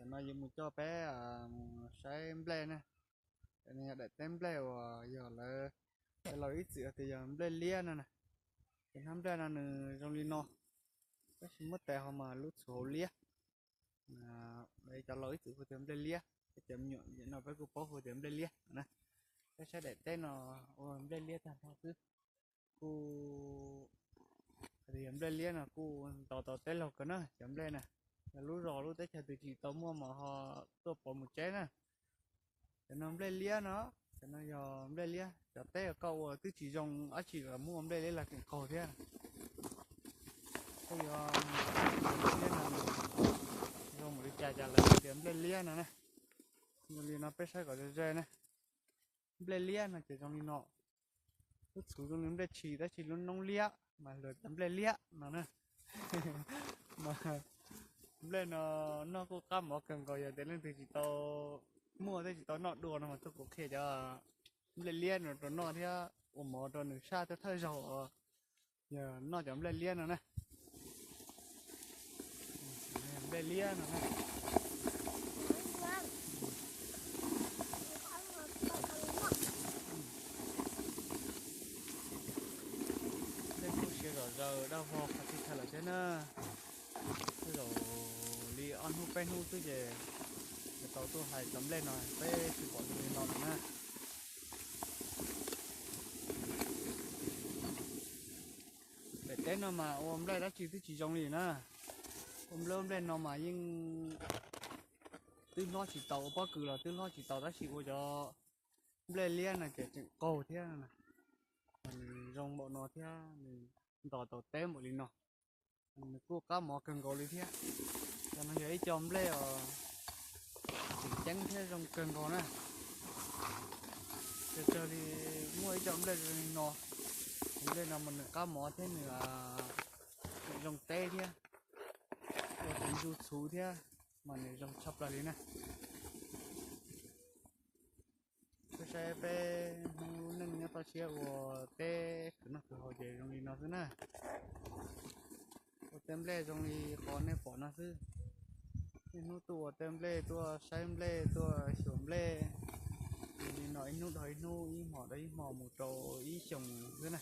No yuav mus coj peb saib nplej na. Cov no yog daim teb nplej uas yog lawv, cov laus ib txwm tias yog nplej liab no na. Cov no nplej no nws zoo li no, tab sis muab tes ho mas lub txhuv hauv liab. Cov laus ib txwm hu tias nplej liab, cov me nyuam no peb kuj paub hu tias nplej liab na. Peb saib daim teb no ua nplej liab tag nrho xwb. Kuj hais tias yog nplej liab no kuj nto tau teb laug kawg na cov nplej na. Yog lub zos lub teb chaws twg tsis tau muaj mas ho tuaj pov mus tseb na. Cov no nplej liab no, cov no yog nplej liab. Cov teb koj ua twb tsis zoo dab tsi los muab ua nplej liab los tseem qaug thiab. Koj yuav nplej liab no zoo mus li cas cas lawv tias nplej liab no na. Zoo li no peb saib kom ze ze na. Nplej liab no ces zoo li no. Lub txhuv zoo li nplej tshis tab sis lub noob liab mas luag tias nplej liab no na. Mas nplej no noj kuj qab mov kawg nkaus, yog tias leej twg tsis tau muaj thiab tsis tau noj dua no mas tuaj kuv qhia cov nplej liab no rau noj thiab ua mov rau nws saj thiab thawj zaug. Yog noj cov nplej liab no na. Nplej liab no na. Nplej kub siav zom zaws daj vog qhov txhia chaw lawm thiab na. Tej zaum li ob hnub peb hnub xwb ces yuav tau tuaj hais cov nplej no peb tsis pom zoo li no lawm na. Daim teb no mas ua nplej dab tsi twb tsis zoo li na. Ua nplej ua nplej no mas yeej twb hlob tsis tau, ua pob kws los twb hlob tsis tau tab sis ua cov nplej liab no ces tseem qaug thiab. Mas nws zoo npaum no thiab nws nto tau teb npaum li no, nws kuj qab mov kawg nkaus li thiab. Cov no yog ib co nplej tseem ceeb thiab zoo kawg nkaus na. Tsawg tsawg li muaj ib co nplej zoo li no. Cov nplej no mas nws qab mov thiab nws zoo teb thiab, ua tau ntsu txhuv thiab, mas nws zoo tshaj plaws li na. Peb saib peb hnub neej nyob toj siab ua teb khwv noj khwv haus ces zoo li no xwb na. Ua teb nplej zoo li qhov nej pom no xwb. Niaj hnub tuaj ua teb nplej, tuaj saib nplej, tuaj xyuas nplej. Li no ib hnub dhau ib hnub, ib hmos dhau ib hmos mus rau ib xyoos xwb na.